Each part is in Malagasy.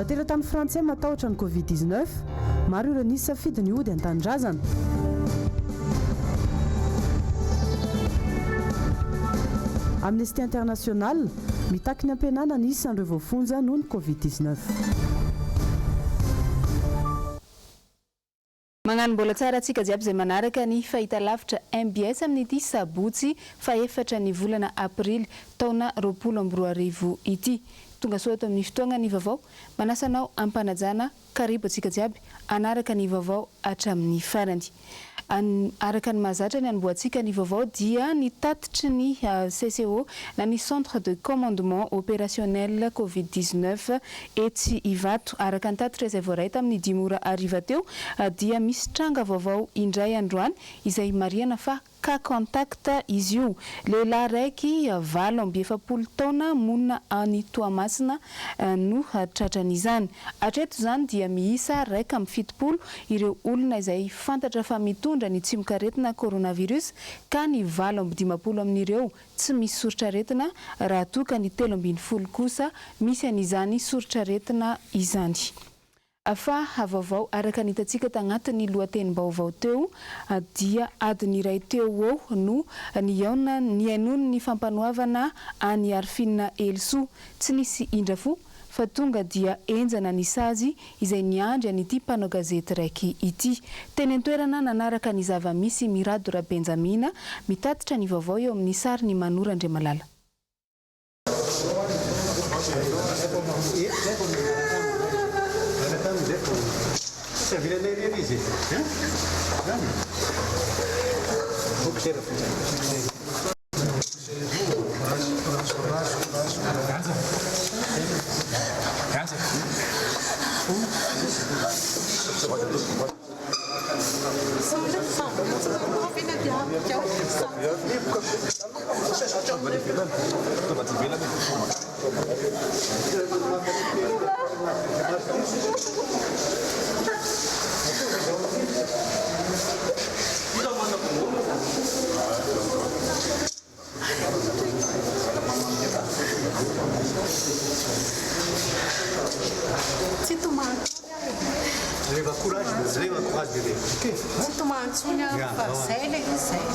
Teratany frantsay matahotra ny Covid 19, maro ireo nisafidy ny hody an-tanindrazana. Amnesty International, mitaky ny hampihenana ny isan'ireo voafonja noho ny Covid 19. Magnano mbola tsara antsika jiaby izay manaraka ny fahitalavitra mbs amin'ity sabotsy fahefatra ny volana aprily taona 2020 ity. Tonga soa eto amin'ny fotoagna ny vaovao. Manasa anao ampanajana karibo antsika jiaby hanaraka ny vaovao hatramin'ny farany. Araka ny mahazatra ny hanombohantsika ny vaovao dia ny tatitry ny CCO na ny Centre de Commandement Opérationnel Covid 19 etsy Ivato. Araka ny tatitra izay voaray tamin'ny dimy ora hariva teo dia misy tranga vaovao indray androany izay marihana fa cas contact izy io. Lehilahy raiky 48 taona monina any Toamasina no tratran'izany. Hatreto izany dia miisa 71 ireo olona izay fantatra fa mitondra ny tsimokaretina coronavirus ka ny 58 amin'ireo tsy misy soritr'aretina raha toa ka ny 13 kosa misy an'izany soritr'aretina izany. Fa vaovao araka ny hitantsika tagnatin'ny lohatenim-baovao teo dia adiny iray teo ho eo no nihaona nihainoan'ny fampanoavana an'i Arifina Helisoa. Tsy nisy indra fo fa tonga dia henjana ny sazy izay niandry an'ity mpanao gazety raiky ity. Teny an-toerana nanaraka ny zava-misy Mirado Rabenjamina mitatitra ny vaovao eo amin'ny sarin'i Manoro Andriamalala. Tsy tomany intsony aho e. Tsy tomany intsony aho fa zay ilay izy zay.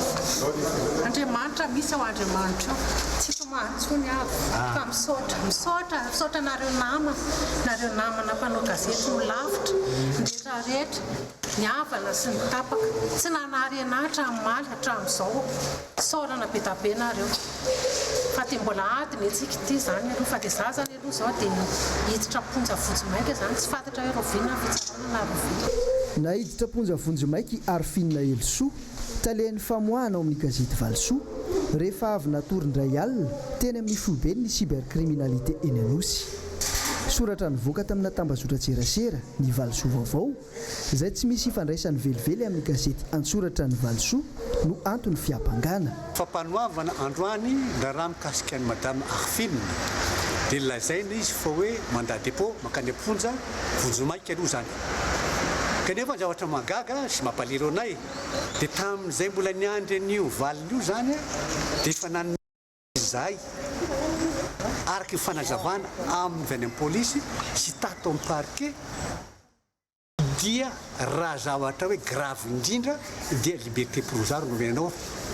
Andriamanitra misy ao Andriamanitra io. Tsy tomany intsony aho fa misaotra, misaotra, misaotra anareo namana, nareo namana mpanao gazety no lavitra, ny rehetra rehetra. Ny havana sy ny tapaka. Tsy nanary anah hatramin'ny omaly hatramin'izao. Isaorana be da be nareo. Fa dia mbola ady ny antsika ity izany aloha. Fa dia za zany aloha izao dia hiditra am-ponja vonjimaika izany. Tsy fantatra hoe rahoviana ny fitsarana na rahoviana. Naiditra am-ponja vonjimaika i Arifina Helisoa, talen'ny famoahana ao amin'ny gazety Valisoa, rehefa avy natory indray alina teny amin'ny foiben'ny cybercriminalité eny Anosy. Soratra nivoaka tamina tambazotran-tserasera ny Valisoa Vaovao, izay tsy misy ifandraisany velively amin'ny gazety an-tsoratra Ny Valisoa no anton'ny fiampangana. Fampanoavana androany raharaha mikasika an'i Madame Arfine dia lazaina izy fa hoe mandat dépôt mankany am-ponja vonjimaika aloha izany kanefa ny zavatra mahagaga sy mampalahelo anay dia tamin'izay mbola niandry an'io valiny io izany dia efa nanome izahay araka ny fanazavana amin'ny avy any amin'ny polisy sy tato amin'ny parquet dia raha zavatra hoe grave indrindra dia liberté provisoire no omena anao,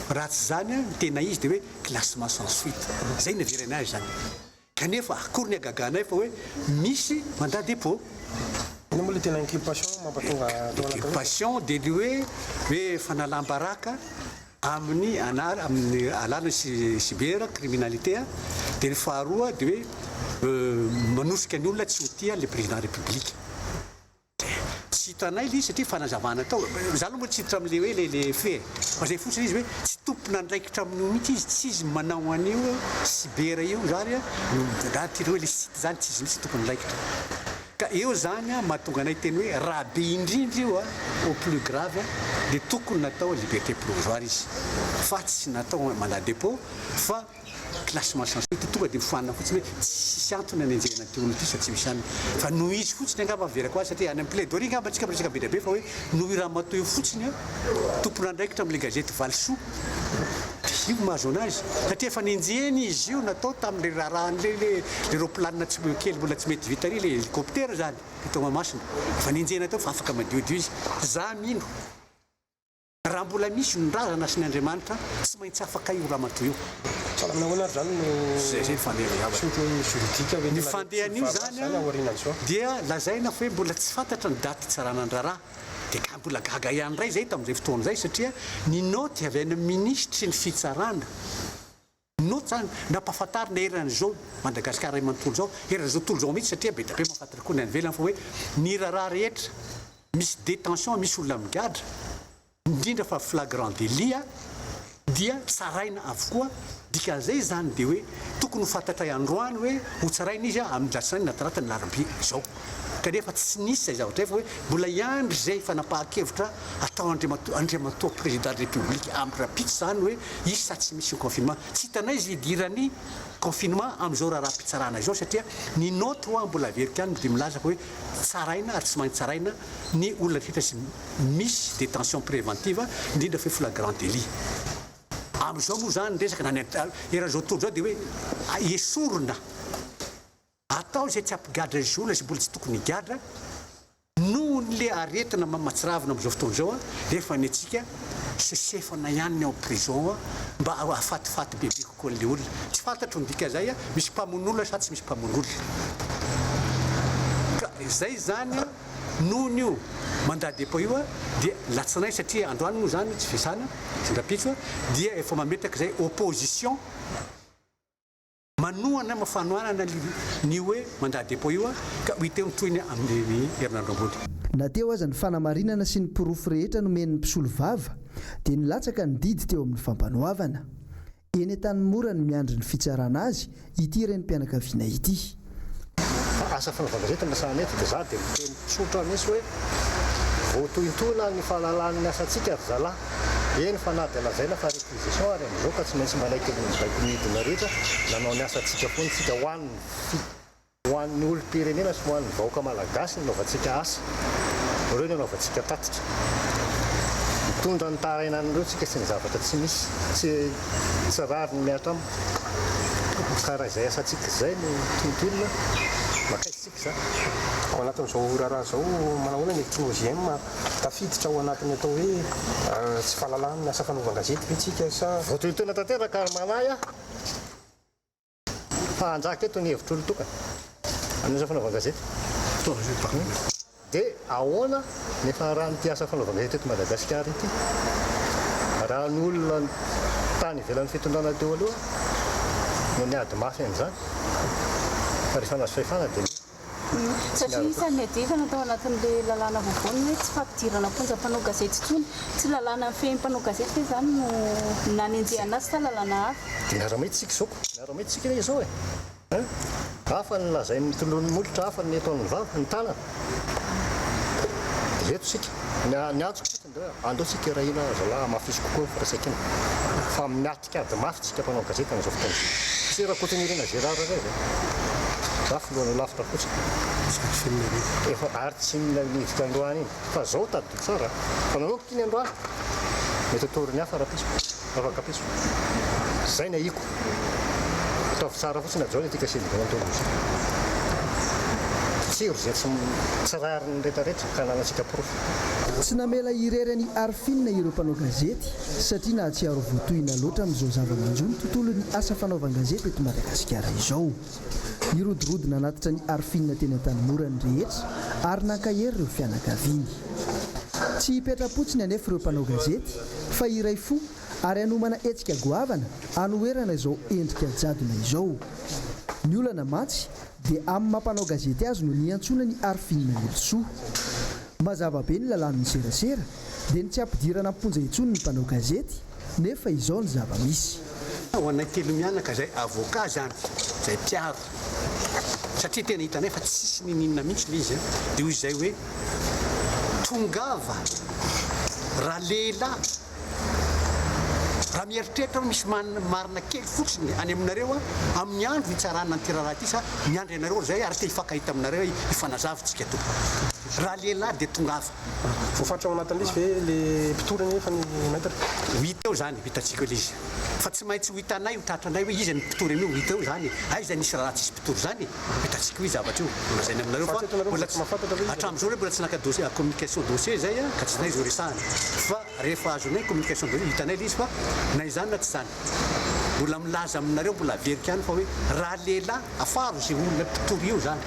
raha tsy izany ny tena izy dia hoe classement sans suite, izay no heverina azy izany, kanefa akory ny hagaganay fa hoe misy mandat dépôt. Inona moa ilay tena inculpation mampatonga tao anatin'io? Inculpation dia ny hoe hoe fanalam-baraka amin'ny anar amin'ny alalan'ny cyber criminalité, dia ny faharoa dia hoe manosika ny olona tsy ho tia le président république. Tsy hitanay le izy satria fanazavana atao, za aloha moa tsy hiditra amle hoe le le fait e, fa zay fotsiny izy hoe tsy tompon'andraikitra amin'io mihitsy izy, tsy izy manao an'io cyber io zany an, na ty hoe le site zany tsy izy mihitsy tompon'andraikitra. Ka eo zany an mahatonga anay hiteny hoe raha be indrindra io an, au plus grave an, dia tokony natao liberté provisoire izy fa tsy natao mandat dépôt fa classement sans suite tonga dia mifoanina fotsiny hoe tsisy antony anenjehana an'ity olona ity sa tsy misy anona fa noho izy fotsiny angamba averako azy satria any amin'ny plaidoirie angamba tsika miresaka be dia be fa hoe noho io ramatoa io fotsiny an tompon'andraikitra amin'ilay gazety valisoa dia. Io mahazo anazy satria efa nenjehina izy io natao tamin'ilay raharahan'ilay le le roplanina tsy kely mbola tsy mety vita ry le hélicoptère zany teto Mahamasina. Efa nenjehina teo fa afaka madiodio izy. Za mino raha mbola misy ny razana sy ny Andriamanitra tsy maintsy afaka io ramatoa io. Sahala amin'ny ahoana ary izany no Zay zay ny fandehany havana. Suite juridique Ny hoentina fandehan'io mpisolo vava zany izany aorianan'izao? dia lazaina fa hoe mbola tsy fantatra ny daty hitsarana ny raharaha. Dia ka mbola gaga ihany indray izay tamin'izay fotoana izay satria ny naoty avy any amin'ny minisitry ny fitsarana, naoty izany nampahafantarina eran'izao Madagasikara iray manontolo izao, eran'izao tontolo izao mihitsy satria be dia be mahafantatra koa ny any ivelany fa hoe ny raharaha rehetra misy détention, misy olona migadra, indrindra fa flagrant délit dia tsaraina avokoa, dikan'izay izany dia hoe tokony ho fantatray androany hoe ho tsaraina izy amin'ny alatsinainy na talata na alarobia izao, kanefa tsy nisy izay zavatra izay fa hoe mbola hiandry izay fanapahan-kevitra atao Andriamatoa Andriamatoa Président de République amin'ny rahampitso izany hoe hisy sa tsy misy io confinement, tsy hitanay izay hidiran'ny confinement amin'izao raharaham-pitsarana izao satria ny note hoa mbola averiko ihany dia milaza fa hoe tsaraina ary tsy maintsy tsaraina ny olona rehetra sy misy détention préventive indrindra fa hoe flagrant délit. Amin'izao moa izany ny resaka na ny eran'izao tontolo izao dia hoe esorina, atao izay tsy hampigadra izay olona izay mbola tsy tokony higadra noho ny aretina mahatsiravina amin'izao fotoana izao nefa ny antsika sesefana ihany ny ao prison mba hahafatifaty bebe kokoa an'ilay olona. Tsy fantatro ny dikan'izay, misy mpamono olona sa tsy misy mpamono olona. Ka izay izany. Nohon io mandat depot io dia latsinainy satria androany moa izany tsy fiasana sy rahampitso dia efa mametraka izay opposition manohana ma fanohanana ny hoe mandat depot io ka ho hita eo ny tohiny amin'ny herinandro ambony. Na teo aza ny fanamarinana sy ny porofo rehetra nomen'ny mpisolovava dia nilatsaka ny didy teo amin'ny fampanoavana. Eny Antanimora no miandry ny fitsarana azy ity renim-pianakaviana ity. Fa asa fanaovan-gazety no resahana eto dia za dia miteny tsotra mihitsy hoe voatohintohina ny fahalalan'ny asantsika ry zalahy. Eny fa na dia lazaina fa réquisition ary amin'izao ka tsy maintsy manaiky ny baiko midina rehetra, nanao ny asantsika foana isika ho an'ny fi. Ho an'ny olom-pirenena sy ho an'ny vahoaka malagasy no nanaovantsika asa. Ireo no anaovantsika tatitra. Mitondra ny tarainan'ireo tsika sy ny zavatra tsy misy, tsy tsy rariny mihatra aminy. Ka raha izay asantsika izay no tohintohinina, mankaiza isika izany? Ao anatin'izao raharaha izao, manahoana ny hevitry ny OJM? Tafiditra ao anatin'ny atao hoe tsy fahalalahana ny asa fanaovan-gazety ve tsika sa? Voatohintohina tanteraka ary manahy aho. Fa hanjaka eto ny hevitr'olon-tokana amin'ny asa fanaovan-gazety. Dia ahoana ny faharahan'ity asa fanaovan-gazety eto Madagasikara ity? Raha ny olona tany ivelan'ny fitondrana teo aloha no niady mafy an'izany, fa rehefa nahazo fahefana dia. Satria isan'ny adihevitra tao anatin'ilay lalàna vaovao ny hoe tsy fampidirana am-ponja mpanao gazety intsony. Tsy lalàna mifehy ny mpanao gazety ve izany no nanenjehana azy sa lalàna hafa? Dia miara-mahita isika izao ko! Miara-mahita isika anie izao e! Hein! Hafa ny lazain'ny toloin'ny molotra, hafa ny ataon'ny vava, ny tanana. Dia eto isika. Ny ny antsoko fotsiny dia hoe andao isika hiray hina zalahy hamafiso kokoa ny firaisankina. Fa miatrika ady mafy tsika mpanao gazety amin'izao fotoana izao. Tsy Rakotonirina Gérard irery e! Za filohan'ny holafitra fotsiny. Efa ary tsy niditra androany iny. Fa zao tadidio tsara fa nanomboka iny androany mety ho torin'ny hafa rahampitso, afakampitso. Zay ny ahiako. Ataovy tsara fotsiny hajao ny ity casier-n'ny Tsiro izay tsy tsy rariny retraretra ka ananantsika porofo. Tsy namela irery an'i Arfin ireo mpanao gazety satria nahatsiaro voatohina loatra amin'izao zava-manjo ny tontolon'ny asa fanaovan-gazety eto Madagasikara izao. Nirodorodo nanatitra an'i Arfin teny Antanimora ny rehetra ary nankahery ireo fianakaviany. Tsy hipetra-potsiny anefa ireo mpanao gazety fa hiray fo ary hanomana hetsika goavana hanoherana izao endrika jadona izao. Ny olana mantsy dia amin'ny maha mpanao gazety azy no niantsoana ny Arfin Helisoa. Mazava be ny lalàn'ny serasera dia ny tsy hampidirana am-ponja intsony ny mpanao gazety nefa izao ny zava-misy. Ho anay telo mianaka izay avocat izany, izay mpiaro, satria tena hitanay fa tsisy niniana mihitsy ilay izy dia hoy izahay hoe tongava raha lehilahy Raha mieritreritra hoe misy marina kely fotsiny any aminareo aho, amin'ny andro hitsarana an'ity raharaha ity sa miandry anareo ry zay ary te hifankahita aminareo aho hifanazava tsika tompoko. Raha lehilahy dia tongava. Voafaritra ao anatin'ilay izy ve le mpitory anefa ny maitre? Ho hita eo izany, ho hitantsika eo ilay izy. Fa tsy maintsy ho hitanay, ho tratranay hoe iza ny mpitory an'io, ho hita eo izany e. Aiza nisy raharaha tsisy mpitory izany e. Ho hitantsika eo io zavatra io. Lazaina aminareo fa mbola tsy, hatramin'izao re mbola tsy naka dossier, communication dossier izay ka tsy hitanay izay ho resahana. Fa rehefa azonay communication dossier, hitanay ilay izy fa na izany na tsy izany. Mbola milaza aminareo, mbola averiko ihany fa hoe raha lehilahy, afaro izay olona mpitory eo izany.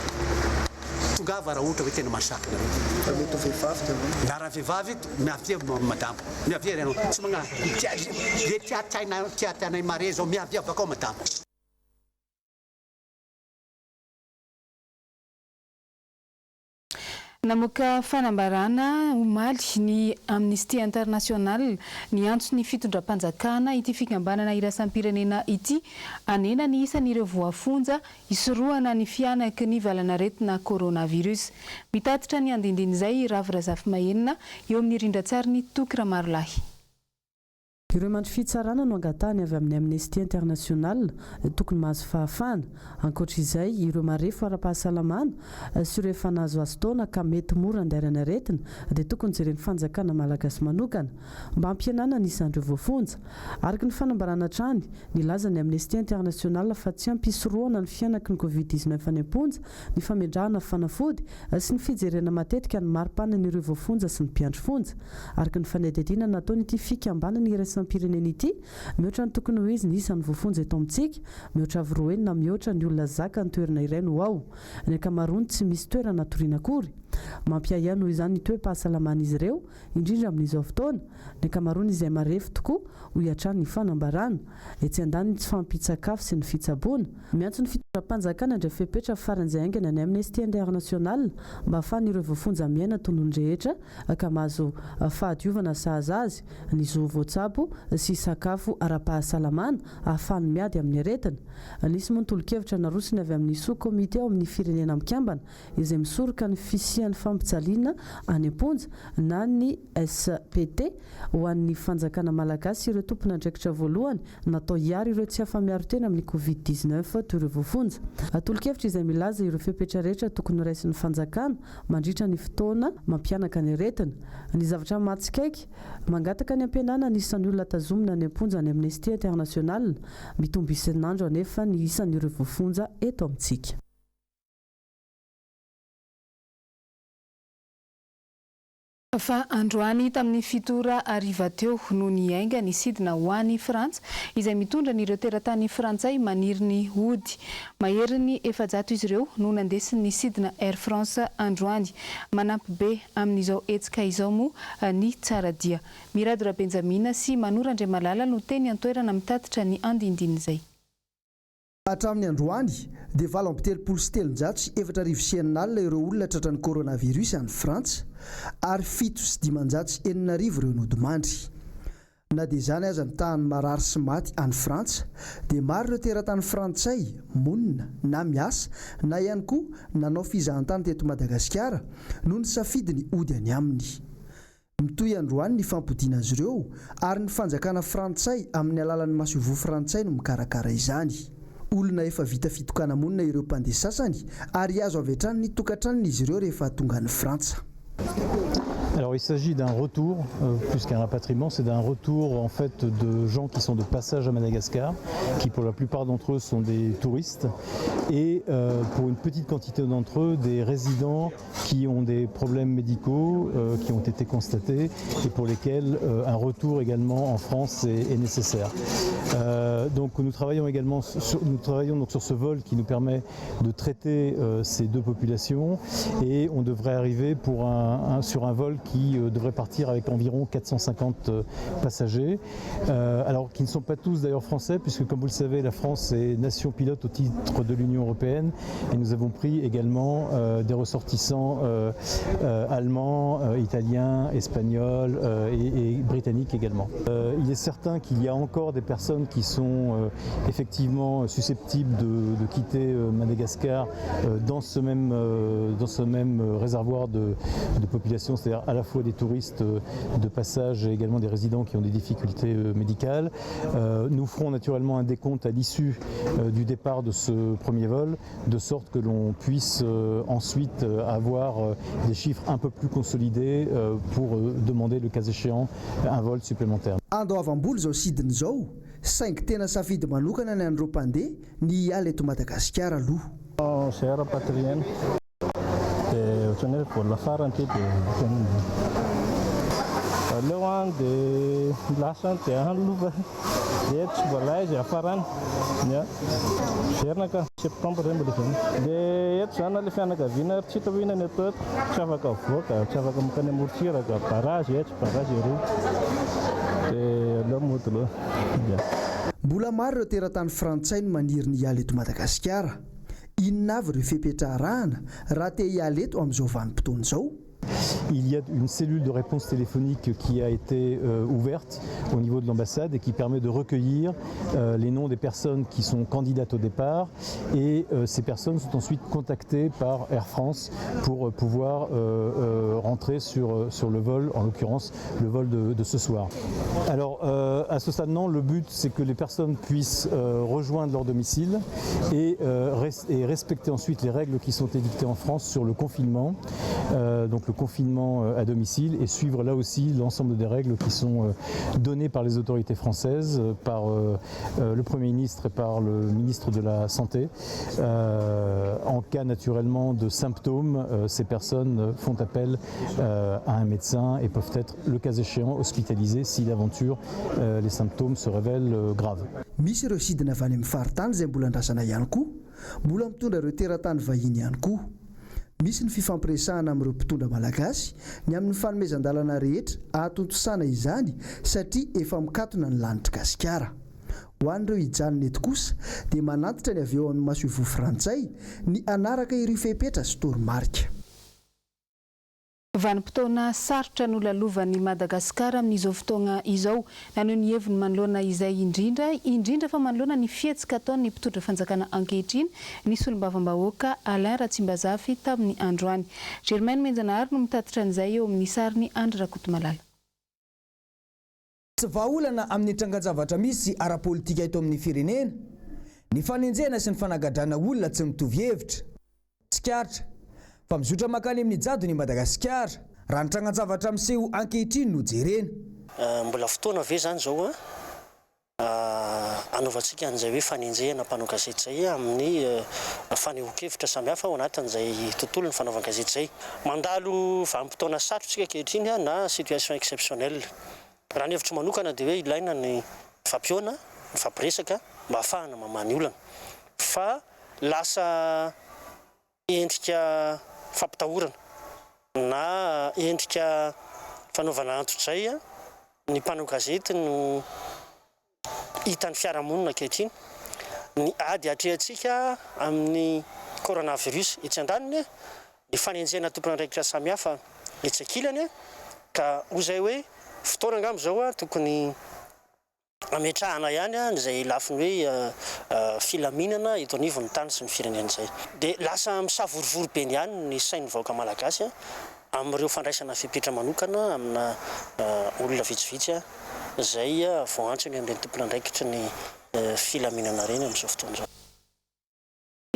Tongava raha ohatra hoe tena mahasaky nareo. Fa mety ho vehivavy dia ahoana? Na raha vehivavy, miavia madama. Miavia ianao. Tsy magnano. Le tia tiana tia tianay mare zao miavia bakao madama. Namoaka fanambarana omaly ny Amnesty International niantso ny fitondram-panjakana ity fikambanana iraisam-pirenena ity hanena ny isan'ireo voafonja hisorohana ny fihanaky ny valanaretina coronavirus. Mitatitra ny andindin'izay i Ravo Razafimahenina eo amin'ny rindran-tsarin'i Toky Ramarolahy. Ireo mandry fitsarana no angatahany avy amin'ny Amnesty International tokony mahazo fahafahana. Ankoatra izay, ireo marefo ara-pahasalamana sy ireo efa nahazoazo taona ka mety mora andairana aretina dia tokony jeren'ny fanjakana malagasy manokana mba hampihenana ny isan'ireo voafonja. Araka ny fanambarana hatrany, nilaza ny Amnesty International fa tsy ampy hisorohana ny fihanaky ny Covid 19 any am-ponja ny famendrahana fanafody sy ny fijerena matetika ny mari-panan'ireo voafonja sy ny mpiandry fonja. Araka ny fanadihadiana nataon'ity fikambanana iraisam-pirenena ity, mihoatra ny tokony ho izy ny isan'ny voafonja eto amintsika, mihoatra avo roa heny na mihoatra ny olona zakan'ny toerana iray no ao. Ny ankamaroany tsy misy toerana hatoriana akory. Mampiahiahy noho izany ny toe-pahasalaman'izy ireo, indrindra amin'izao fotoana. Ny ankamaroany izay marefo tokoa, hoy hatrany ny fanambarana. Etsy andaniny ny tsy fahampian-tsakafo sy ny fitsaboana. Miantso ny fitondram-panjakana handray fepetra faran'izay haingana ny Amnesty International mba hahafahan'ireo voafonja miaina toy ny olon-drehetra ka mahazo fahadiovana sahaza azy, ny zo voatsabo sy sakafo ara-pahasalamana ahafahany miady amin'ny aretina. Nisy moa ny tolo-kevitra narosony avy amin'ny sous-comité ao amin'ny Firenena Mikambana izay misoroka ny fisian'ny fampijaliana any am-ponja na ny SPT ho an'ny fanjakana malagasy sy ireo tompon'andraikitra voalohany natao hiaro ireo tsy afa-miaro tena amin'ny Covid 19 toy ireo voafonja. Tolo-kevitra izay milaza ireo fepetra rehetra tokony horaisin'ny fanjakana mandritra ny fotoana mampihanaka ny aretina. Ny zavatra mahatsikaiky, mangataka ny hampihenana ny isan'ny olona tazomina any am-ponja ny Amnesty International, mitombo isan'andro anefa ny isan'ireo voafonja eto amintsika. Fa androany tamin'ny fito ora hariva teo no niainga ny sidina ho any Frantsa izay mitondra an'ireo teratany frantsay maniry ny hody. Maherin'ny 400 izy ireo no nandesin'ny sidina Air France androany. Manampy be amin'izao hetsika izao moa ny Tsaradia. Mirado Rabenjamina sy Mano Randriamalala no teny an-toerana mitatitra ny andindin'izay. Hatramin'ny androany dia 338 48 ireo olona tratran'ny coronavirus any Frantsa ary 6507 ireo nodimandry. Na dia izany aza ny tahan'ny marary sy maty any Frantsa dia maro ireo teratany frantsay monina na miasa na ihany koa nanao fizahantany teto Madagasikara no nisafidy ny hody any aminy. Mitohy androany ny fampodiana azy ireo ary ny fanjakana frantsay amin'ny alalan'ny masoivoho frantsay no mikarakara izany. Olona efa vita fitokana-monina ireo mpandeha sasany ary hihazo avy hatrany ny tokantranony izy ireo rehefa tonga any Frantsa. Alors il s'agit d'un retour, plus qu'un rapatriement, c'est d'un retour en fait de gens qui sont de passage à Madagascar, qui pour la plupart d'entre eux sont des touristes et pour une petite quantité d'entre eux des résidents qui ont des problèmes médicaux qui ont été constatés et pour lesquels un retour également en France est nécessaire. Donc nous travaillons également sur, nous travaillons donc sur ce vol qui nous permet de traiter ces deux populations et on devrait arriver pour un, un, sur un vol qui devrait partir avec environ 450 passagers, alors qui ne sont pas tous d'ailleurs français puisque comme vous le savez la France est nation pilote au titre de l'Union européenne et nous avons pris également des ressortissants allemands, italiens, espagnols et britanniques également. Il est certain qu'il y a encore des personnes qui sont effectivement susceptibles de quitter Madagascar dans ce même, dans ce même réservoir de population, c'est-à-dire à la fois des touristes de passage et également des résidents qui ont des difficultés médicales. Nous ferons naturellement un décompte à l'issue du départ de ce premier vol, de sorte que l'on puisse ensuite avoir des chiffres un peu plus consolidés pour demander le cas échéant un vol supplémentaire. Andoavam-bola izao sidina izao. Saingy tena safidy manokana ny an'ireo mpandeha ny hiala eto Madagasikara aloha. Zay rapatriena dia ohatran'ny hoe baolina farany ity dia ohatran'ny aleo any dia lasa any dia any aloha fa dia tsy mbola hay izay hiafarany. Ya. Miverina ka. Septembre zay mbola hiverina. Dia eto izany na ilay fianakaviana ary tsy hita hoe inona ny atao eto. Tsy afaka mivoaka, tsy afaka mankany amorontsiraka, barrage etsy, barrage eroa. Dia aleo mody aloha. Ya. Mbola maro ireo teratany frantsay no maniry ny hiala eto Madagasikara. Inona avy ireo fepetra arahana raha te hiala eto amin'izao vanim-potoana izao? Il y a une cellule de réponse téléphonique qui a été ouverte au niveau de l'ambassade et qui permet de recueillir les noms des personnes qui sont candidates au départ et ces personnes sont ensuite contactées par Air France pour pouvoir rentrer sur, sur le vol, en l'occurrence le vol de, de ce soir. Alors à ce stade non, le but c'est que les personnes puissent rejoindre leur domicile et, res et respecter ensuite les règles qui sont édictées en France sur le confinement, donc le confinement à domicile et suivre là aussi l'ensemble des règles qui sont données par les autorités françaises, par le Premier ministre et par le ministre de la Santé. En cas naturellement de symptômes, ces personnes font appel à un médecin et peuvent être, le cas échéant, hospitalisées si d'aventure les symptômes se révèlent graves. Misy ireo sidina avy any amin'ny faritany izay mbola andrasana ihany koa, mbola mitondra ireo teratany vahiny ihany koa. Misy ny fifampiresahana amin'ireo mpitondra malagasy ny amin'ny fanomezan-dalana rehetra ahatontosana izany satria efa mikatona ny lanitr'i Gasikara. Ho an'ireo hijanona eto kosa dia manantitra ny avy eo amin'ny masoivoho frantsay ny hanaraka ireo fepetra sy toromarika. Vanim-potoana sarotra no lalovan'i Madagasikara amin'izao fotoagna izao. Naneho ny heviny manoloana izay indrindra, indrindra fa manoloana ny fihetsika ataon'ny mpitondra fanjakana ankehitriny, ny solombavambahoaka Alain Ratsimbazafy tamin'ny androany. Germain Nomenjanahary no mitatitra an'izay eo amin'ny sarin'i Andry Rakotomalala. Tsy vahaolana amin'ny trangan-javatra misy ara-politika eto amin'ny firenena ny fanenjehana sy ny fanagadrana olona tsy mitovy hevitra. Tsikaritra fa mizotra mankany amin'ny jadona i Madagasikara raha ny trangan-javatra miseho ankehitriny no jerena. Mbola fotoana ve izany izao hanaovantsika an'izay hoe fanenjehana mpanao gazety izay amin'ny fanehoan-kevitra samihafa ao anatin'izay tontolon'ny fanaovan-gazety izay? Mandalo vanim-potoana sarotra isika ankehitriny na situation exceptionnelle. Raha ny hevitro manokana dia hoe ilaina ny mifampihaona, mifampiresaka mba hahafahana mamaha ny olana. Fa lasa endrika fampitahorana na endrika fanaovana antsojay ny mpanao gazety no hitan'ny fiarahamonina ankehitriny. Ny ady atrehantsika amin'ny coronavirus etsy andaniny, ny fanenjehana tompon'andraikitra samihafa etsy ankilany, ka hoy izay hoe fotoana angamba izao tokony hametrahana ihany izay lafiny hoe filaminana eto anivon'ny tany sy ny firenena izay. Dia lasa misavorovoro be ihany ny sain'ny vahoaka malagasy amin'ireo fandraisana fepetra manokana amina olona vitsivitsy izay voaantso eny amin'ireny tompon'andraikitry ny filaminana ireny amin'izao fotoana izao.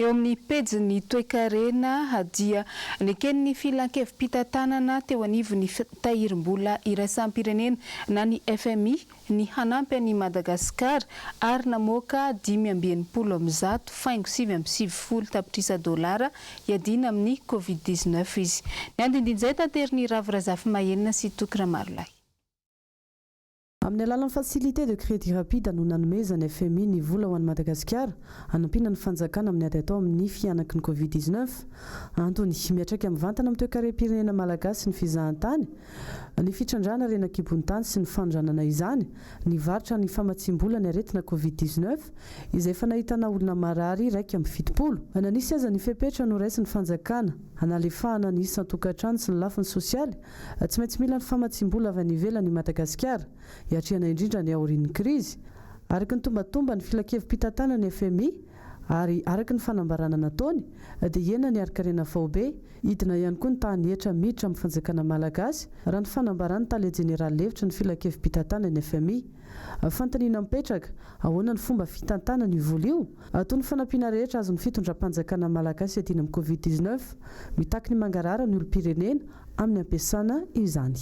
Eo amin'ny pejin'ny toekarena dia neken'ny filankevi-pitantanana teo anivon'ny Tahirim-bola iraisam-pirenena na ny FMI ny hanampy an'i Madagasikara ary namoaka 165 faingo 99 tapitrisa dolara hiadiana amin'ny Covid 19 izy. Ny andindin'izay tanterin'ny Ravo Razafimahenina sy Toky Ramarolahy. Amin'ny alalan'ny facilité de crédit rapide no nanomezan'ny FMI ny vola ho an'i Madagasikara hanampiana ny fanjakana amin'ny ady atao amin'ny fihanaky ny Covid 19. Antony miatraika mivantana amin'ny toekarem-pirenena malagasy ny fizahantany, ny fitrandrahana harena an-kibon'ny tany sy ny fanondranana izany, ny varotra ny famatsim-bola ny aretina Covid 19 izay efa nahitana olona marary 71. Na nisy aza ny fepetra noraisin'ny fanjakana hanalefahana ny isan-tokantrano sy ny lafiny sosialy, tsy maintsy mila ny famatsim-bola avy any ivelany i Madagasikara hiatrehana indrindra ny aorian'ny krizy. Araka ny tombatomba ny filankevi-pitantanana ny FMI ary araka ny fanambarana nataony dia hihena ny harin-karena faobe, hidina ihany koa ny tahan'ny hetra miditra amin'ny fanjakana malagasy raha ny fanambaran'ny tale jeneraly lefitry ny filankevi-pitantanana ny FMI. Fanontaniana mipetraka, ahoana ny fomba fitantanana io vola io? Toy ny fanampiana rehetra azon'ny fitondram-panjakana malagasy hiadiana amin'ny Covid 19, mitaky ny mangarahara ny olom-pirenena amin'ny ampiasana izany.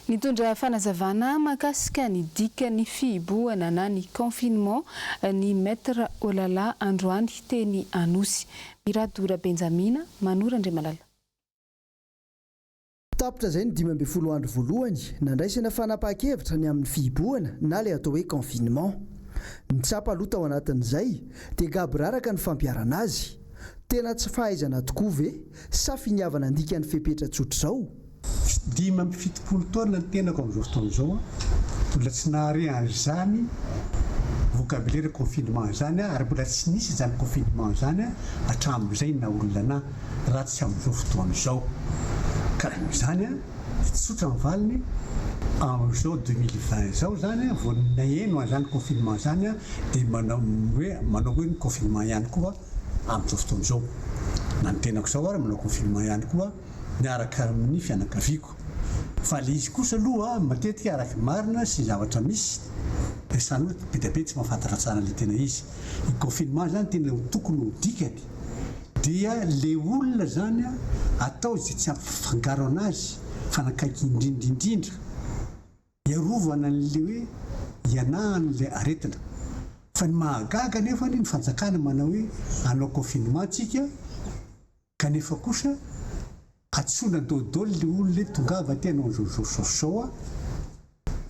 Nitondra fanazavana mahakasika ny dikan'ny fihibohana na ny confinement ny Maître Olala androany teny Anosy. Mirado Rabenjamina, Manoro Andriamalala. Tapitra izay ny 15 andro voalohany nandraisana fanapahan-kevitra ny amin'ny fihibohana na ilay atao hoe confinement. Ny tsapa aloha tao anatin'izay dia gaboraraka ny fampiharana azy. Tena tsy fahaizana tokoa ve sa finiavana handika ny fepetra tsotr'izao? 75 taona ny tenako amin'izao fotoana izao an, mbola tsy nahare an'izany vocabulaire confinement izany aho ary mbola tsy nisy izany confinement izany hatramin'izay na olona na raha tsy amin'izao fotoana izao. Ka noho izany an, tsotra ny valiny, amin'izao 2020 izao izany an, vao naheno an'izany confinement izany aho dia manao hoe manao hoe ny confinement ihany koa amin'izao fotoana izao. Na ny tenako izao ary manao confinement ihany koa. miaraka amin'ny fianakaviako. Fa le izy kosa aloha matetika araka ny marina sy zavatra misy dia samy hoe be dia be tsy mahafantatra tsara le tena izy. Ny confinement zany tena ho tokony ho dikany dia le olona zany atao izay tsy hampifangaro anazy fa nakaiky indrindra indrindra hiarovana an'le hoe hianahan'le aretina. Fa ny mahagaga anefany ny fanjakana manao hoe hanao confinement tsika Kanefa kosa antsoina dôdôly le olona hoe tongava aty hanao an'izao zao zao zao a,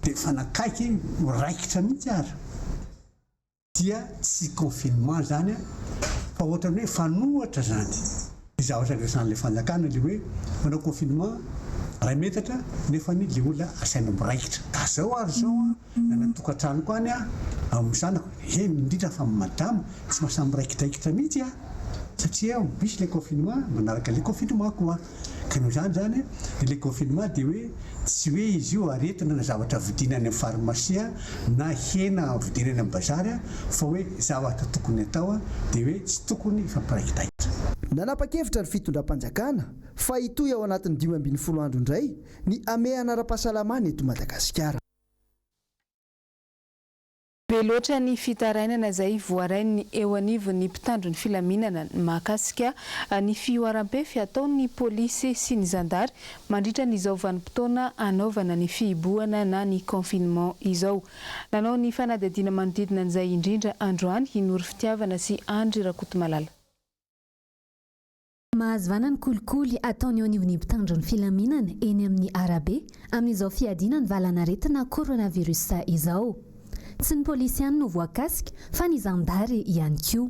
dia mifanakaiky miraikitra mihitsy ary dia tsy confinement zany a, fa ohatran'ny hoe fanohatra zany le zavatra resahan'le fanjakana le hoe manao confinement iray metatra nefany le olona asaina miraikitra. Ka zao ary zao a, na any an-tokantranoko any a, amin'ny zanako, eny indrindra fa amin'ny madama, tsy mahasahy miraikidraikitra mihitsy a. Satria misy le confinement manaraka le confinement koa. Ka noho izany izany le confinement dia hoe tsy hoe izy io aretina na zavatra vidiana any amin'ny pharmacie na hena vidiana any amin'ny bazary fa hoe zavatra tokony atao dia hoe tsy tokony hifampiraikitaikitra. Nanapa-kevitra ny fitondram-panjakana fa hitohy ao anatin'ny 15 andro indray ny hamehana ara-pahasalamana eto Madagasikara. Be loatra ny fitarainana izay voarain'ny eo anivon'ny mpitandro ny filaminana mahakasika ny fihoaram-pefy ataon'ny polisy sy ny zandary mandritra ny izao vanim-potoana hanaovana ny fihibohana na ny confinement izao. Nanao ny fanadihadiana manodidina an'izay indrindra androany i Noro Fitiavana sy Andry Rakotomalala. Mahazo vahana ny kolikoly ataon'ny eo anivon'ny mpitandro ny filaminana eny amin'ny arabe amin'izao fiadiana ny valanaretina coronavirus izao. Tsy ny polisy ihany no voakasika fa ny zandary ihany koa.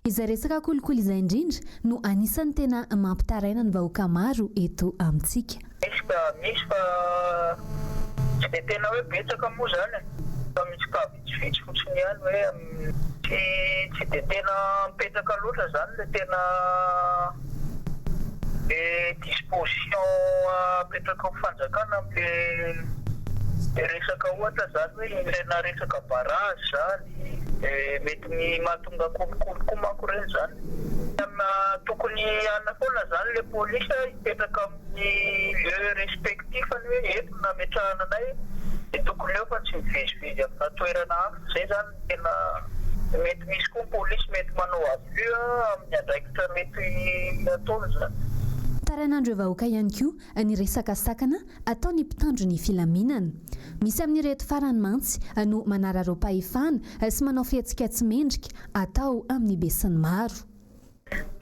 Izay resaka kolikoly izay indrindra no anisan'ny tena mampitaraina ny vahoaka maro eto amintsika. Misy ka misy fa tsy dia tena hoe betsaka moa izany e, fa misy cas vitsivitsy fotsiny ihany hoe tsy tsy dia tena mipetraka loatra izany ilay tena le disposition apetraky ny fanjakana amin'le le resaka ohatra izany hoe ilaina resaka barrage izany dia mety ny mahatonga kolikoly koa manko ireny izany. Tokony hanana foana izany le polisy hipetraka ny lieu respectif ny hoe eto no nametrahana anay dia tokony eo fa tsy mivezivezy amina toerana hafa, zay zany no tena mety misy koa ny polisy mety manao abus amin'ny andraikitra mety ataony zany. Tarainandreo vahoaka ihany koa ny resaka sakana ataon'ny mpitandro ny filaminana. Misy amin'ireto farany mantsy no manararaom-pahefana sy manao fihetsika tsy mendrika atao amin'ny besinimaro.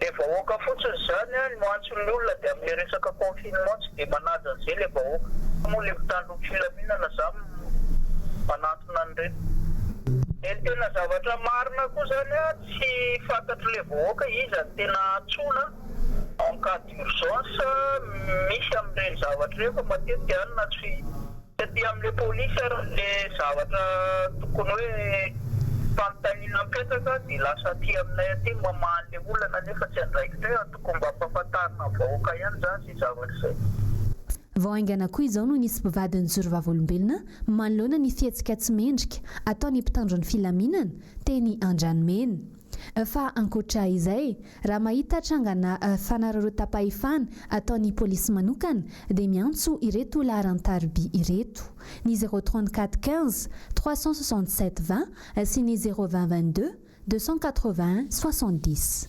Le vahoaka fotsiny zany an no antson'ny olona de amle resaka confinement tsy de manaja an'izay le vahoaka moa le mpitandro ny filaminana zany manantona an'ireny. De ny tena zavatra marina koa zany an tsy fantatry le vahoaka iza no tena antsoina en cas d'urgence misy amin'ireny zavatra ireny fa matetika any na tsy Aty amin'le polisy ary le zavatra tokony hoe fanontaniana mipetraka dia lasa aty aminay aty no mamaha an'le olana nefa tsy andraikitray ary tokony mba ampahafantarina ny vahoaka ihany zany zay zavatra zay. Vao haingana koa izao no nisy mpivady nijoro vavolombelona manoloana ny fihetsika tsy mendrika ataon'ny mpitandro ny filaminana teny Andranomena. Fa ankoatra izay, raha mahita trangana fanararaotam-pahefana ataon'ny polisy manokana dia miantso ireto laharan-tariby ireto, ny zéro 34 15 367 20 sy ny zéro 20 22 281 70.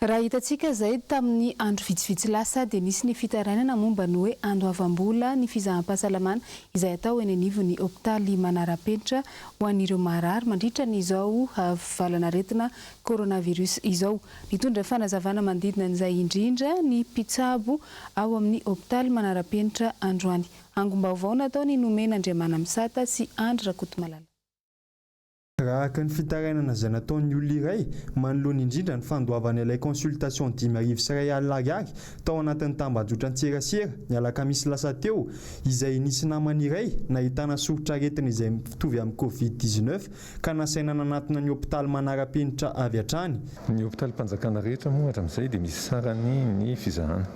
Raha hitantsika izay tamin'ny andro vitsivitsy lasa dia nisy ny fitarainana momba ny hoe andoavam-bola ny fizaham-pahasalamana izay atao eny anivon'ny hopitaly manara-penitra ho an'ireo marary mandritra ny izao valan'aretina coronavirus izao. Nitondra fanazavana manodidina an'izay indrindra ny mpitsabo ao amin'ny hopitaly manara-penitra androany. Angom-baovao nataony Nomena Andriamanamisata sy Andry Rakotomalala. Raha araka ny fitarainana izay nataon'ny olona iray, manoloana indrindra ny fandoavana ilay consultation 1500 ariary tao anatin'ny tambajotran-tserasera ny alakamisy lasa teo, izay nisy namany iray nahitana soritr'aretina izay mitovy amin'ny covid 19 ka nasaina nanatona ny hopitaly manara-penitra avy hatrany. Ny hopitalim-panjakana rehetra moa hatramin'izay dia misy sarany ny fizahana.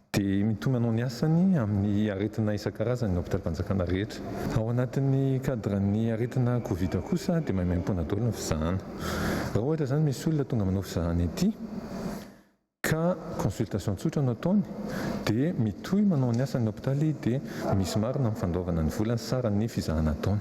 Dia mitohy manao ny asany amin'ny aretina isan-karazany ny hopitalim-panjakana rehetra. Ao anatin'ny cadre-n'ny aretina Covid kosa dia maimaimpoana daholo ny fizahana. Raha ohatra izany misy olona tonga manao fizahana ety ka consultation tsotra no ataony dia mitohy manao ny asany ny hopitaly dia misy marina amin'ny fandoavana ny vola ny saran'ny fizahana ataony.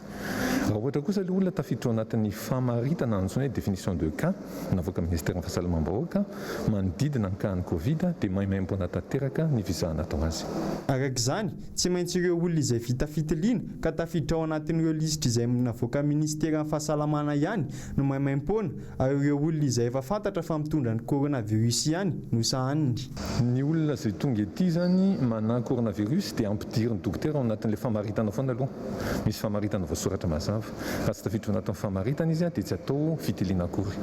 Raha ohatra kosa ilay olona tafiditra ao anatin'ny famaritana antsoina hoe définition de cas navoakan'ny minisiteran'ny fahasalamam-bahoaka manodidina ny cas an'ny Covid dia maimaimpoana tanteraka ny visa natao azy. Araka izany, tsy maintsy ireo olona izay vita fitiliana ka tafiditra ao anatin'ireo lisitra izay navoakan'ny minisiteran'ny fahasalamana ihany no maimaimpoana ary ireo olona izay efa fantatra fa mitondra ny coronavirus ihany no sahaniny. Ny olona izay tonga ety izany manana coronavirus dia ampidirin'ny dokotera ao anatin'ilay famaritana foana aloha. Misy famaritana voasoratra mazava. Raha tsy tafiditra ao anatin'ny famaritana izy dia tsy atao fitiliana akory.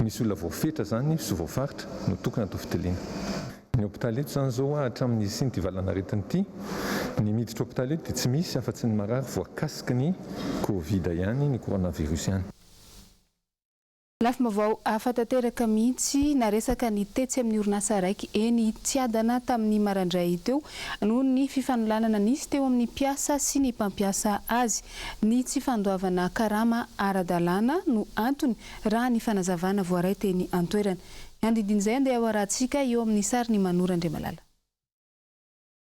Misy olona voafetra izany sy voafaritra no tokony atao fitiliana. Ny hopitaly eto izany izao hatramin'ny nisian'ity valanaretina ity, ny miditra hopitaly eto dia tsy misy afa-tsy ny marary voakasiky ny covid ihany, ny coronavirus ihany. Lafim-baovao hafa tanteraka mihitsy naresaka ny tetsy amin'ny orinasa araiky eny Tsiadana tamin'ny maraindray teo noho ny fifanolanana nisy teo amin'ny mpiasa sy ny mpampiasa azy. Ny tsy fandoavana karama ara-dalàna no antony raha ny fanazavana voaray teny an-toerana. Ny andidin'izay andeha ho arahantsika eo amin'ny sarin'i Manoro Andriamalala.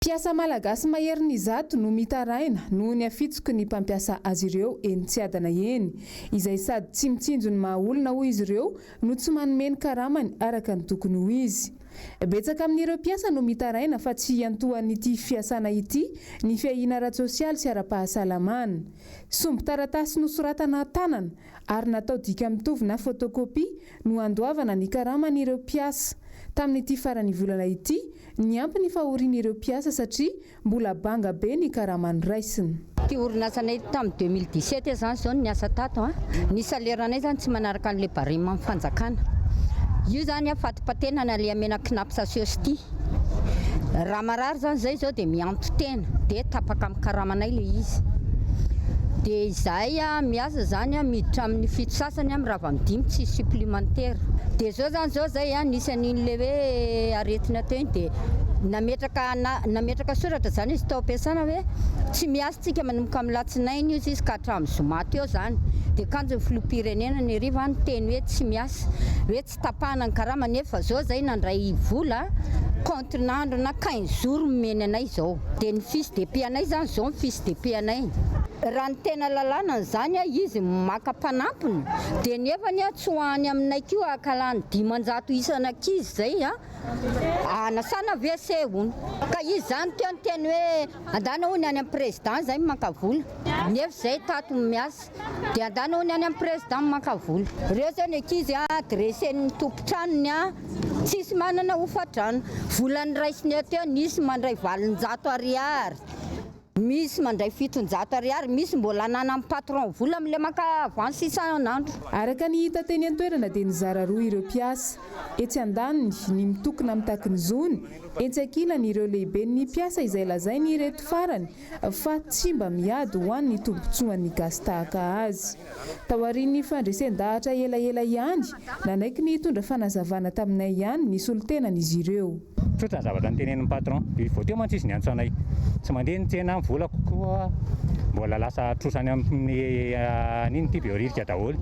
Mpiasa malagasy maherin'ny 100 no mitaraina noho ny afitsoky ny mpampiasa azy ireo eny Tsiadana eny, izay sady tsy mitsinjo ny maha olona hoy izy ireo no tsy manome ny karamany araka ny tokony ho izy. Betsaka amin'ireo mpiasa no mitaraina fa tsy iantohan'ity fiasana ity ny fiahiana ara-tsosialy sy ara-pahasalamana. Sombin-taratasy nosoratana tanana ary natao dika mitovy na photocopie no andoavana ny karaman'ireo mpiasa. Tamin'ity faran'ny volana ity, niampy ny fahorian'ireo mpiasa satria mbola banga be ny karama noraisina. Ity orinasanay tamin'ny 2017 izany izao no niasa tato an, ny salaire anay izany tsy manaraka an'ilay barème amin'ny fanjakana. Io izany an fatipatenana ilay amena Cnaps Society. Raha marary izany izay izao dia mianto-tena dia tapaka amin'ny karamanay ilay izy. Dia izahay miasa izany miditra amin'ny fito sasany mirava amin'ny dimy tsisy supplémentaire. Dia izao izany izao izay nisy an'iny ilay hoe aretina teo iny dia nametraka nametraka soratra izany izy tao am-piasana hoe tsy miasa tsika manomboka amin'ny latsinainy hozy izy ka hatramin'ny zoma teo izany. Dia kanjo ny filoham-pirenena ny hariva niteny hoe tsy miasa hoe tsy tapahana ny karama nefa zao zay nandray vola compte n'andro na 15 jours nomeny anay zao de ny fiche de paie anay zany zao ny fiche de paie anay raha ny tena lalàna zany a izy maka mpanampiny de nefany a tsy ho any aminay koa akalany 500 isan'ankizy zay a anasana WC hono ka izy zany teo niteny hoe andana hono any amin'ny président zay maka vola nefa zay tato miasa Dia andana hono any amin'ny président maka vola. Ireo zao ny ankizy a, dressen'ny tompon-tranony a, tsisy manana hofantrano. Vola noraisiny eo teo, nisy mandray 800 ariary, misy mandray 700 ariary, misy mbola ananan'ny patron vola amin'ilay maka avance isan'andro. Araka ny hita teny an-toerana dia nizara roa ireo mpiasa. Etsy andaniny, ny mitokona mitaky ny zony, etsy ankilany ireo lehiben'ny mpiasa izay lazain'ireto farany fa tsy mba miady ho an'ny tombontsoan'ny gasy tahaka azy. Taorian'ny fandresen-dahatra elaela ihany, nanaiky ny hitondra fanazavana taminay ihany ny solontenan'izy ireo. Tsotra ny zavatra notenenin'ny patron. Vao teo mantsy izy niantso anay. Tsy mandeha ny tsena, ny volako koa mbola lasa trosa any amin'ny an'iny ity Behoririka daholo.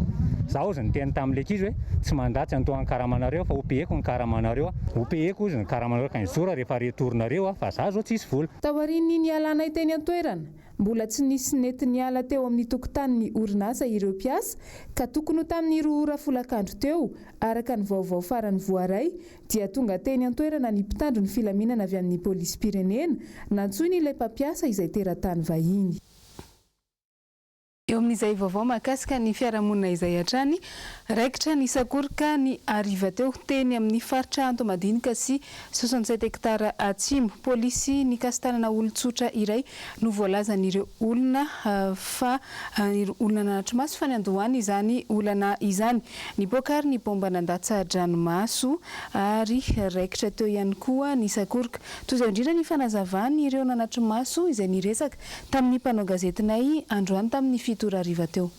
Za hozy niteny tamin'ilay ankizy hoe tsy mandà tsy antohan'ny karamanareo fa ho payeko ny karamanareo. Ho payeko hozy ny karamanareo 15 jours rehefa retour-nareo fa za zao tsisy vola. Taorian'ny nialanay teny an-toerana, Mbola tsy nisy nety niala teo amin'ny tokotanin'ny orinasa ireo mpiasa ka tokony ho tamin'ny roa ora folakandro teo, araka ny vaovao farany voaray, dia tonga teny an-toerana ny mpitandro ny filaminana avy amin'ny polisim-pirenena, nantsoiny ilay mpampiasa izay teratany vahiny. Eo amin'izay vaovao mahakasika ny fiarahamonina izay hatrany, raikitra ny sakoroka ny hariva teo teny amin'ny faritra Antohomadinika sy 67 hektara atsimo. Polisy nikasi-tanana olon-tsotra iray no voalazan'ireo olona fa olona nanatri-maso fa niandohany izany olana izany. Nipoaka ary ny baomba nandatsa-dranomaso ary raikitra teo ihany koa ny sakoroka. Toy izao indrindra ny fanazavan'ireo nanatri-maso izay niresaka tamin'ny mpanao gazetinay androany tamin'ny 7 ora hariva teo.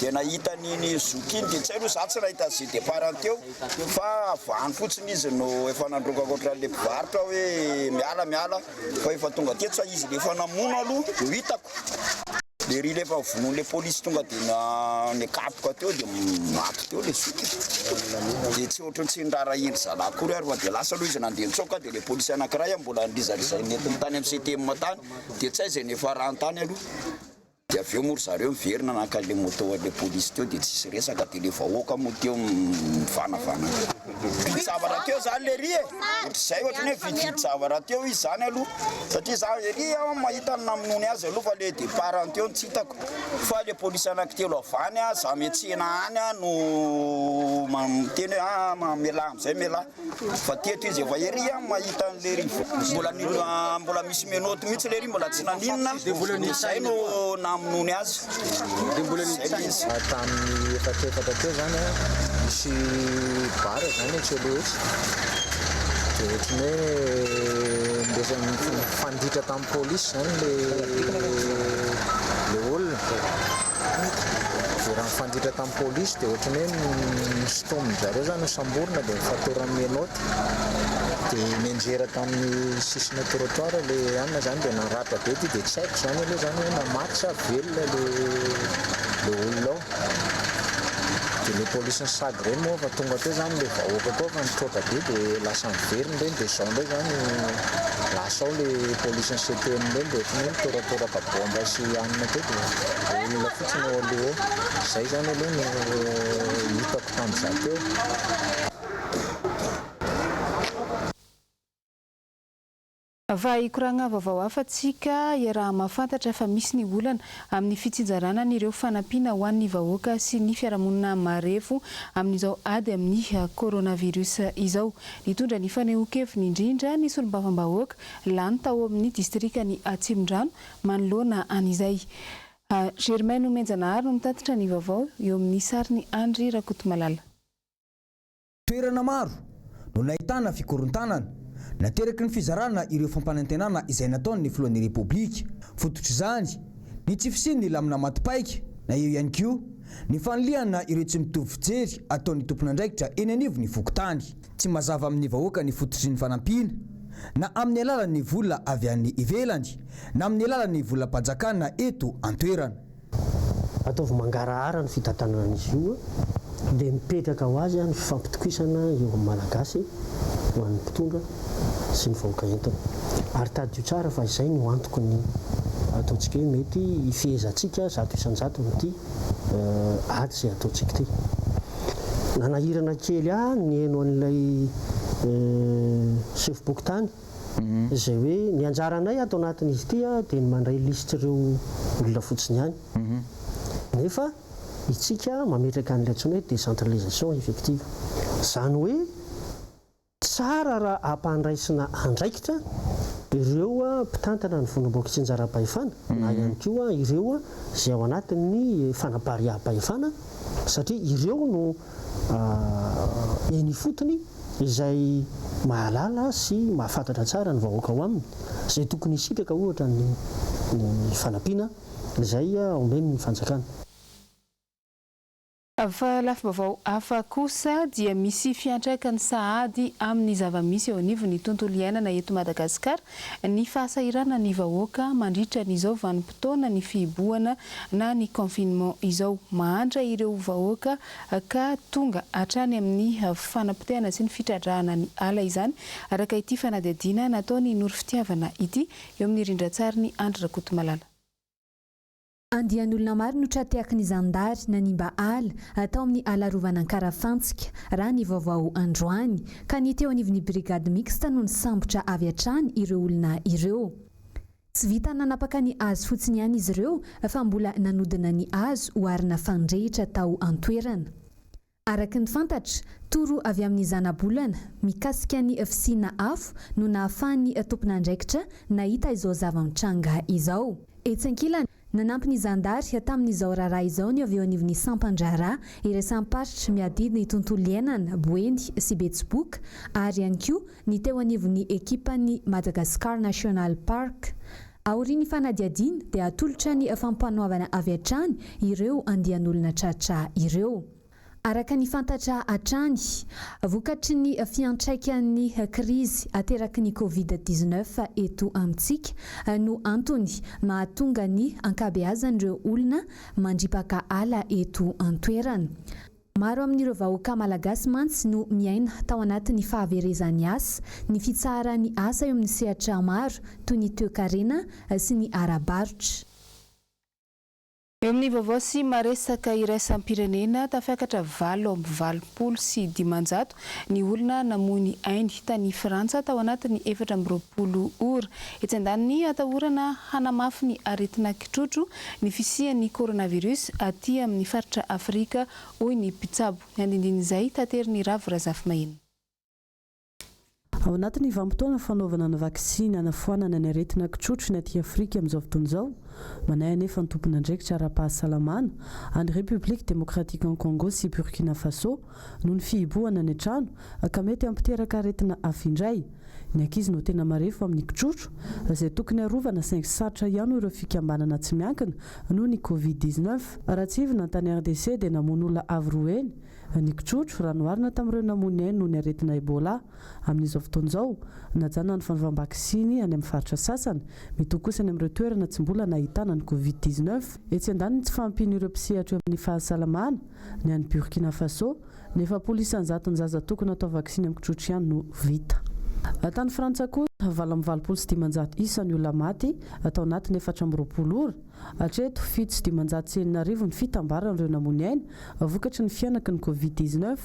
Dia nahita an'iny zoky iny dia tsy hay aloha za tsy nahita azy départ teo fa avy any fotsiny izy no efa nandroaka ohatran'le mpivarotra hoe miala miala fa efa tonga teto sa izy le efa namono aloha no hitako. Le ry le efa vonoin'le polisy tonga de nikapoka teo de maty teo le zoky de tsy ohatran'ny tsy niraharahian-dry zalahy akory ary fa de lasa aloha izy nandeha nitsoaka de le polisy anankiray mbola nilizalizay nentiny tany amin'ny CTM tany de tsy hay izay niafarany tany aloha de avy eo moa ry zareo niverina naka an'le moto an'le polisy teo de tsisy resaka de le vahoaka moa teo mivanavana vidy zavatra teo zany le ry e ohatr'izay ohatran'ny hoe vidividy zavatra teo izy zany aloha Satria za ery aho mahita ny namonoany azy aloha fa le départ ny teo no tsy hitako fa le polisy anankitelo avy any a za miantsena any a no miteny hoe ah mialà amizay mialà fa teto izy efa ery aho mahita an'le ry mbola mbola misy menottes mihitsy le ry mbola tsy naninona de zay no namonoany azy zay le izy. Tamin'ny efatrefatra teo zany a, nisy bar zany etsy aloha etsy de ohatran'ny hoe niresaka nifanditra tamin'ny polisy zany le le olona de raha nifanditra tamin'ny polisy de ohatran'ny hoe nosintomin-dry zareo zany nosamborina de nofatorany menottes de nianjera tamin'ny sisina trottoir le anona zany de naratra be ty de tsy haiko zany aloha zany hoe na maty sa velona le le olona ao de le police ny sag reny moa fa tonga teo zany le vahoaka koa fa nitroatra be de lasa niverina reny de zao ndray zany lasa ao le police ny CTM reny de ohatran'ny hoe mitoratoraka bomba sy anona teo de olona fotsiny eo aloha eo zay zany aloha no hitako tamin'izaho teo. Va hikoragna vaovao hafa tsika, iaraha-mahafantatra fa misy ny olana amin'ny fitsinjarana an'ireo fanampiana ho an'ny vahoaka sy ny fiarahamonina marefo amin'izao ady amin'ny coronavirus izao. Nitondra ny fanehoan-keviny indrindra ny solombavambahoaka lany tao amin'ny distrikan'i Atsimondrano manoloana an'izay. Germain Nomenjanahary no mitatitra ny vaovao eo amin'ny sarin'i Andry Rakotomalala. Toerana maro no nahitana fikorontanana nateraky ny fizarana ireo fampanantenana izay nataon'ny filohan'ny Repoblika. Fototr'izany ny tsy fisian'ny lamina maty paika na eo ihany koa ny fanilihana ireo tsy mitovy fijery ataon'ny tompon'andraikitra eny anivon'ny fokontany. Tsy mazava amin'ny vahoaka ny fototry ny fanampiana na amin'ny alalan'ny vola avy any ivelany na amin'ny alalan'ny volam-panjakana eto an-toerana. Ataovy mangarahara ny fitantanana an'izy io dia mipetraka ho azy ny fifampitokisana eo amin'ny Malagasy ho an'ny mpitondra sy ny vahoaka entiny. Ary tadidio tsara fa izay no antoky ny ataontsika hoe mety hifehezantsika 100% amin'ity ady izay ataontsika ity. Nanahirana kely ahy ny nihaino an'ilay sefom-pokontany. Izay hoe ny anjaranay ato anatin'izy ity dia ny mandray lisitr'ireo olona fotsiny ihany. Nefa itsika mametraka an'ilay antsoina hoe décentralisation effective. Izany hoe tsara raha ampandraisina andraikitra ireo mpitantana ny vondrom-bahoaka itsinjaram-pahefana na ihany koa ireo izay ao anatin'ny fanapariaham-pahefana satria ireo no eny ifotony. izay mahalala sy mahafantatra tsara ny vahoaka ao aminy, izay tokony hisitraka ohatra ny ny fanampiana izay omen'ny fanjakana. Fa lafim-baovao hafa kosa dia misy fiantraikany sahady amin'ny zava-misy eo anivon'ny tontolo iainana eto Madagasikara ny fahasahiranan'ny vahoaka mandritra an'izao vanim-potoana ny fihibohana na ny confinement izao. Mahantra ireo vahoaka ka tonga hatrany amin'ny fanapotehana sy ny fitradrahana ny ala izany, araka ity fanadihadiana nataon'i Noro Fitiavana ity eo amin'ny rindran-tsarin'i Andry Rakotomalala. Andian'olona maro no tra-tehaky ny zandary nanimba ala tao amin'ny ala arovana Ankarafantsika, raha ny vaovao androany, ka ny teo anivon'ny brigade mixte no nisambotra avy hatrany ireo olona ireo. Tsy vitan'ny nanapaka ny hazo fotsiny ihany izy ireo fa mbola nanodina ny hazo ho arina fandrehitra tao an-toerana. Araka ny fantatra, toro avy amin'ny zanabolana mikasika ny fisiana afo no nahafahan'ny tompon'andraikitra nahita izao zava-mitranga izao. Etsy ankilany, nanampy ny zandary tamin'izao raharaha izao ny avy eo anivon'ny sampan-draharaha iraisam-paritra miadidy ny tontolo iainana Boeny sy Betsiboka ary ihany koa ny teo anivon'ny ekipan'ny Madagascar National Park. Aorian'ny fanadihadiana dia atolotra ny fampanoavana avy hatrany ireo andian'olona tratra ireo. Araka ny fantatra hatrany, vokatry ny fiantraikan'ny krizy ateraky ny Covid 19 eto amintsika no antony mahatonga ny ankabeazan'ireo olona mandripaka ala eto an-toerana. Maro amin'ireo vahoaka Malagasy mantsy no miaina tao anatin'ny fahaverezan'ny asa, ny fitsaharan'ny asa eo amin'ny sehatra maro toy ny toekarena sy ny ara-barotra. Eo amin'ny vaovao sy maresaka iraisam-pirenena, tafiakatra 588 ny olona namoy ny ainy tany Frantsa tao anatin'ny 24 ora. Etsy andaniny, atahorana hanamafy ny aretina kitrotro ny fisian'ny coronavirus aty amin'ny faritra Afrika, hoy ny mpitsabo. Ny andindinin'izay, taterin'i Ravo Razafimahenina. Ao anatin'ny vanim-potoana fanaovana ny vaksiny hanafoanana ny aretina kitrotro ny aty Afrika amin'izao fotoana izao, manahy anefa ny tompon'andraikitra ara-pahasalamana any République Démocratique en Congo sy Burkina Faso noho ny fihibohana any an-trano ka mety hampiteraka aretina hafa indray. Ny ankizy no tena marefo amin'ny kitrotro izay tokony harovana saingy sarotra ihany hoy ireo fikambanana tsy miankina noho ny Covid 19. Raha tsiahivina ny tany RDC dia namono olona avo roa heny ny kitrotro raha noharina tamin'ireo namoy ny ainy noho ny aretina Ebola. Amin'izao fotoana izao, najanona ny fanaovam-baksiny any amin'ny faritra sasany, mitohy kosa any amin'ireo toerana tsy mbola nahitana ny Covid 19. Etsy andaniny ny tsy fahampian'ireo mpisehatra eo amin'ny fahasalamana, ny any Burkina Faso, ny 40 isan-jaton'ny zaza tokony hatao vaksiny amin'ny kitrotro ihany no vita. Tany Frantsa kosa, 588 isa ny olona maty tao anatin'ny 24 ora. Hatreto, 607 ny fitambaran'ireo namoy ny aina vokatry ny fihanaky ny Covid 19.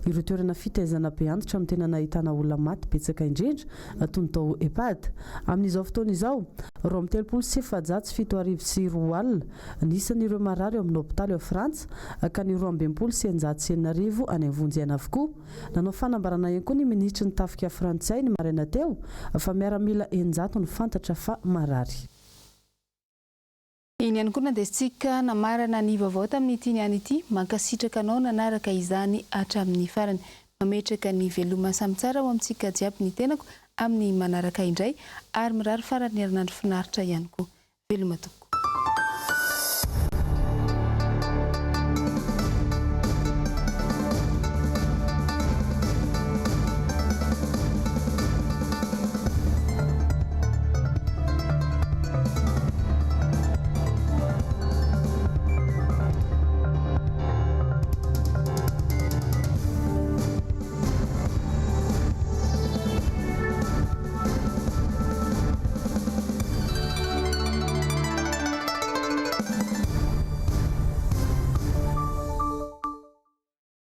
Ireo toerana fitaizana be antitra no tena nahitana olona maty betsaka indrindra toy ny tao Ehpad. Amin'izao fotoana izao, 732 702 ny isan'ireo marary ao amin'ny hopitaly ao Frantsa ka ny 662 any amin'ny vonjy aina avokoa. Nanao fanambarana ihany koa ny minisitry ny tafika frantsay ny maraina teo fa miaramila 600 no fantatra fa marary. Iny ihany koa nandesintsika namarana ny vaovao tamin'ity niany ity. Mankasitraka anao nanaraka izany hatramin'ny farany. Mametraka ny veloma samy tsara ho amintsika jiaby ny tenako amin'ny manaraka indray ary mirary faran'ny herinandro finaritra ihany koa. Veloma tompoko.